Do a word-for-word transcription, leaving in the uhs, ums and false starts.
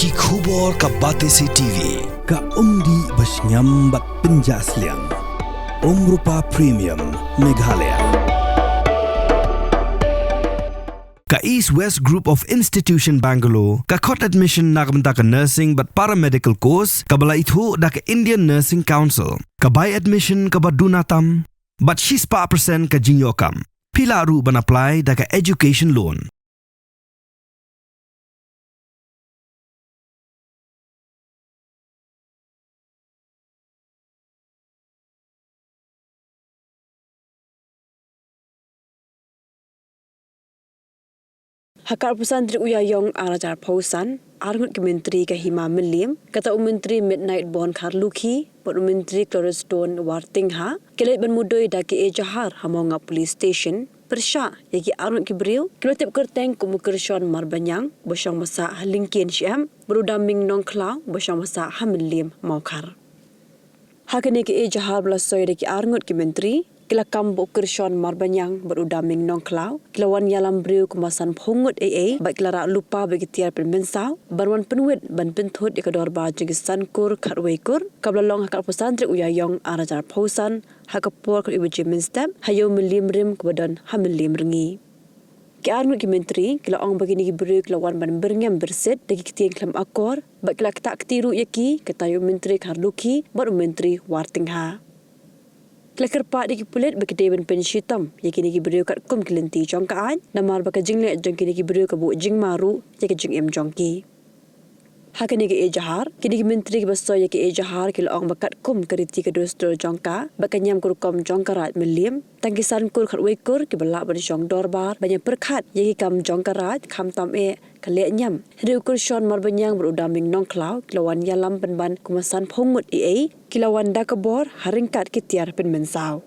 Ki khubor ka Batesi T V, ka umdih ba shngiam bad pynjah sliang. Umrupa Premium, Meghalaya. Ka East West Group of Institution Bangalore, ka khot admission na ka bynta ka nursing bad paramedical course, kaba la ithuh da ka Indian Nursing Council. Ka bai admission kaba duna tam, bad shispah percent ka jingïoh kam. Phi lah ruh ban apply da ka education loan. Ha ka arphew san tarik u Ïaïong ar hajar arphew san, arngut ki myntri ka Hima Mylliem, kata u myntri Midnight Born Kharlukhi, bad u myntri Cloris Stone Wartingha, ki la leit ban mudui da ka ejahar ha Mawngap Police Station, pyrshah ïa ki arngut ki briew, ki la tip kyrteng kum u Kyrshon Marbaniang, ba shong ba sah ha Lyngkien Shyiap, bad u Daming Nongkhlaw, ba shong ba sah ha Mylliem Mawkhar. Ha kane ka ejahar ba la soi da ki arngut ki myntri, ki la kam ba u Kyrshon Marbaniang bad u Daming Nongkhlaw, ki la wan ïalam briew kumba sanphew ngut eiei, bad ki la rah lypa bad ki tiar pynmynsaw, ban wan pynwit ban pynthut ïa ka dorbar jong ki san kur khatwei kur, kaba la long ha ka arphew san tarik u Ïaïong ar hajar arphew san, ha ka por khatwei baje mynstep, ha Ïew Mylliem Rim kaba don ha Mylliem Rngui. Ki arngut ki myntri, ki la ong ba kine ki briew ki la wan ban byrngem byrsit, da ki ktien khlem akor, bad ki la ktah kti ruh ïa ki, kata ïa u myntri Kharlukhi, bad u myntri Wartingha. Ki la kyrpad ïa ki pulit ba ki dei ban pynshitom ïa kine ki briew katkum ki lynti jong ka aiñ, namar ba ka jingleh jong kine ki briew ka buh jingma ruh ïa ka jingim jong ki. Ha kane ka ejahar, kine ki myntri kiba soi ïa ka ejahar ki la ong ba katkum ka riti ka dustur jong ka, bad ka niam ka rukom jong ka Raid Mylliem, tang ki san kur khatwei kur kiba lah ban shong dorbar, ban ïa pyrkhat ïa ki kam jong ka Raid, khamtam eh ka lehniam. Hynrei u Kyrshon Marbaniang bad u Daming Nongkhlaw, ki la wan ïalam pynban kumba sanphew ngut eiei, ki la wan da ka bor, ha ryngkat ki tiar pynmynsaw.